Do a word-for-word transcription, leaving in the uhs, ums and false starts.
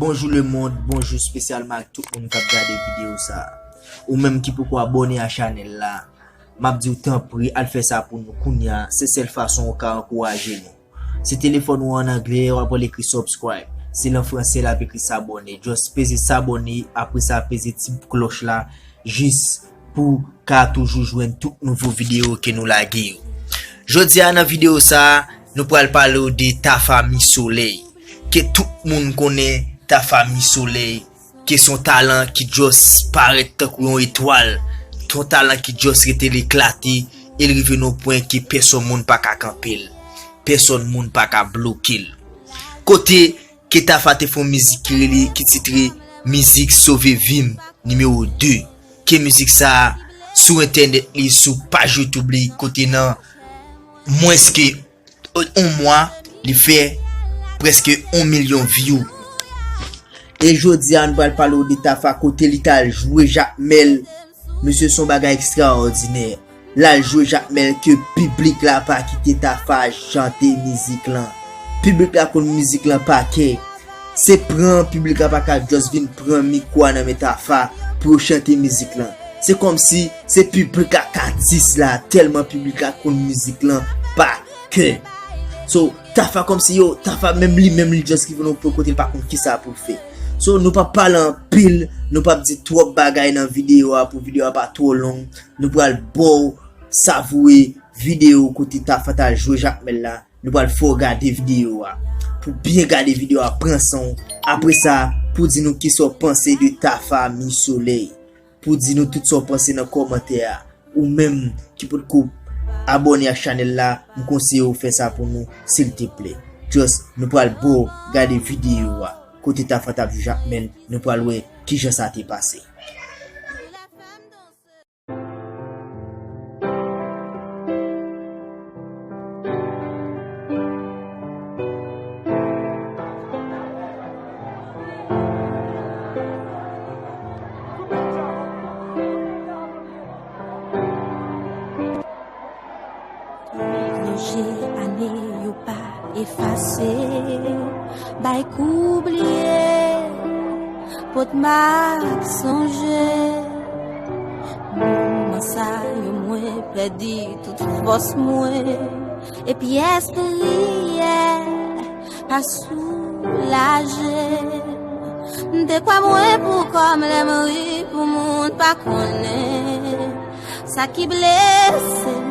Bonjou lemonn, bonjou espesyalman ak tout moun k ap gade videyo sa a. Ou menm ki poko abòne a chanèl la, m ap di w tanpri al fè sa pou nou kounye a, se sèl fason ou ka ankouraje nou. Si telefòn ou an anglè, w ap wè l ekri subscribe. Si l an fransè, l ap ekri s'abonner. Just peze s'abonner, apre sa peze ti klòch la, jis pou w ka toujou jwenn tout nouvo videyo ke nou lage yo. Jodi a nan videyo sa a, nou pral pale w de Tafa Mi Solèy, ke tout moun konnen Tafa Mi Solèy, ke se yon talan ki just parèt tankou yon etwal, se yon talan ki just rete l eklate, e l rive nan yon pwen ke pèsonn moun pa ka kanpe l, pèsonn moun pa ka bloke l. Kote ke Tafa te fè yon mizik ki rele, ki titre Mizik Sove Vi M nimewo de. Ke mizik sa a sou entènèt li, sou paj YouTube li, kote nan mwens ke yon mwa, li fè prèske yon milyon view. E jodi a, nou pral pale w de Tafa kote li t al jwe Jakmèl. Mesye, se yon bagay ekstraòdinè. L al jwe Jakmèl ke piblik la pa kite Tafa chante mizik lan. Piblik la konn mizik lan pa kè. Se pran, piblik la pa ka just vin pran mikwo a nan men Tafa pou yo chante mizik lan. Se kòmsi se piblik la k atis la, tèlman piblik la konn mizik lan pa kè. So, Tafa kòmsi yo, Tafa menm li menm li just rive nan yon pwen kote l pa konn kisa pou l fè. So, nou p ap pale anpil, nou p ap di twòp bagay nan videyo a pou videyo a pa twò long. Nou pral ba w savouye videyo kote Tafa t al jwe Jakmèl la. Nou pral fè w gade videyo a. Pou byen gade videyo a, pran san w. Apre sa, pou di nou kisa w panse de Tafa Mi Solèy. Pou di nou tout sa w panse nan kòmantè a. Ou menm ki potko abòne ak chanèl la, m konseye w fè sa pou nou, silteplè. Just, nou pral ba w gade videyo a. Kote Tafa t ap jwe Jakmèl, nou pral wè kijan sa te pase. Plonje ane yo pa efase, bay kou bliye, pot m ap sonje. Moman sa yo mwen pèdi tout fòs mwen, epi espri yè pa soulaje. M te kwè mwen pou kò m lè m ri pou moun pa konnen sa ki blese m.